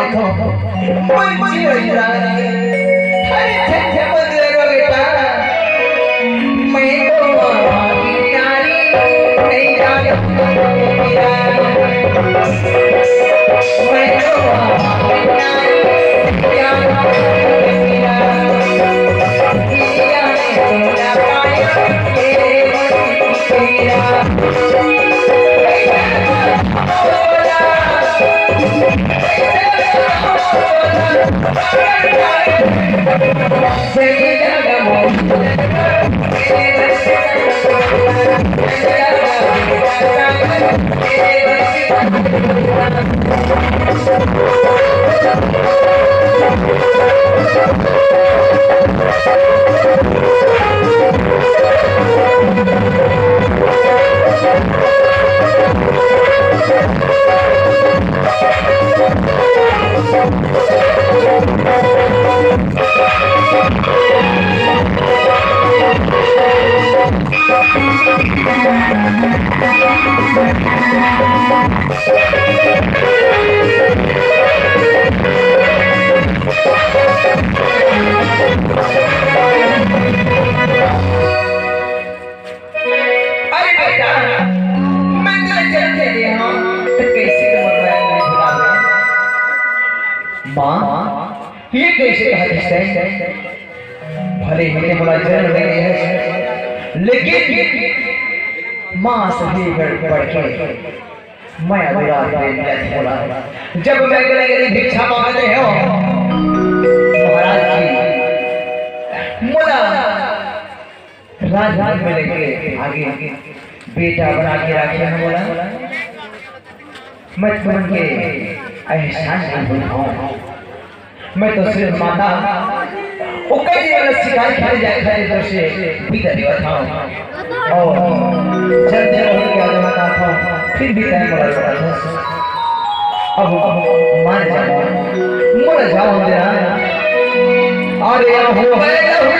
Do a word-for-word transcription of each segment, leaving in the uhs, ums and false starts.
बच्ची रही। अरे, छे, छे, बंद करो बेटा। मैं तो वहाँ की नारी नहीं जानती तेरा। मैं तो वहाँ की नारी नहीं जानती तेरा। दुनिया में तोड़ा पाया तेरे मन तेरा। अरे बेटा, मैं तेला जन्म दे दे हंव, त कइसे तुमन मोला भुला दे? माँ, ये कइसे कहत हस? भले ही मोला जन्म दे दे हस, लेकिन माँ से भी बढ़, बढ़ के मया दुलार प्रेम मिलत हे मोला। जब मैं गली गली भिक्षा मांगत रहेंव, महाराज जी, मोला राजमहल में लेके आगे बेटा बना के राखे हन मोला। मैं तुमन के एहसान नहीं भूल पाऊं। मैं तो सिर्फ माता ओकर जीवन ला शिकार खेले जाए खातिर तोर से बिदा लेवत हंव। अउ जल्दी वही के आ जाना कहत हंव, फिर भी तैं मोला लौटा दे। अब मान जा, मोला जावंव दे ना। अरे अहो, अरे अहो,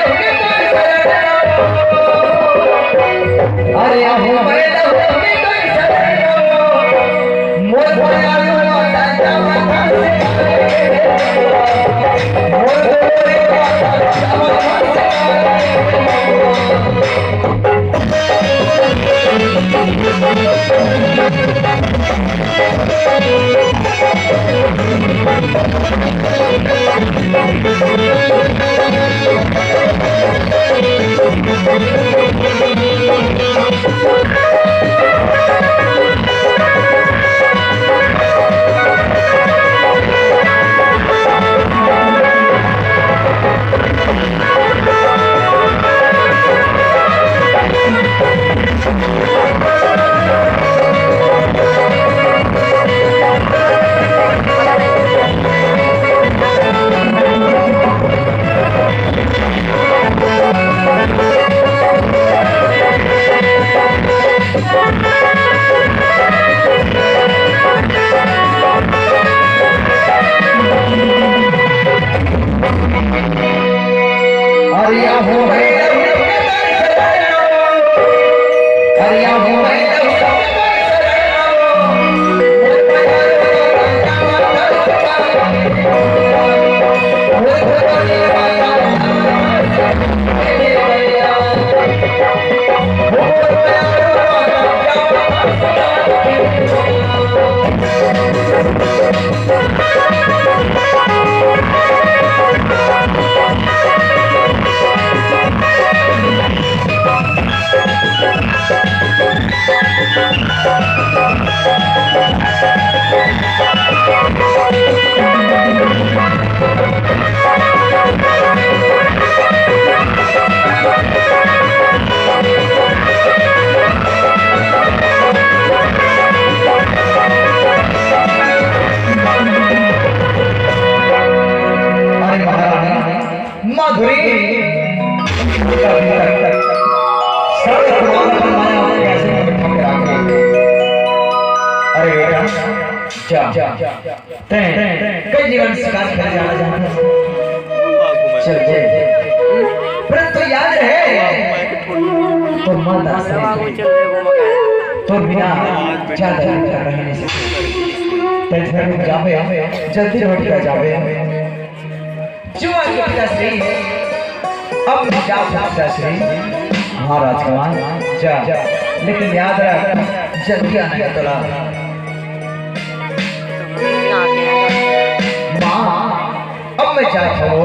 अरे महारानी माधुरी, सारे पुराने माया कैसे ठुकरा के। अरे बेटा, जा, जा। तैं कई जीवन शिकार खेले जाना चाहत हस। चल, चल। परंतु याद रहे, तोर माता से तोर बिना ज्यादा दिन तक रह नहीं सकती। तैं झन रुक जाबे, जल्दी लौट के जाबे। जुआ के पिताश्री, अब मैं जात हँव पिताश्री। हाँ राजकुमार, जा, लेकिन याद रख, जल्दी आना हे तोला। माँ, अब मैं जात हँव।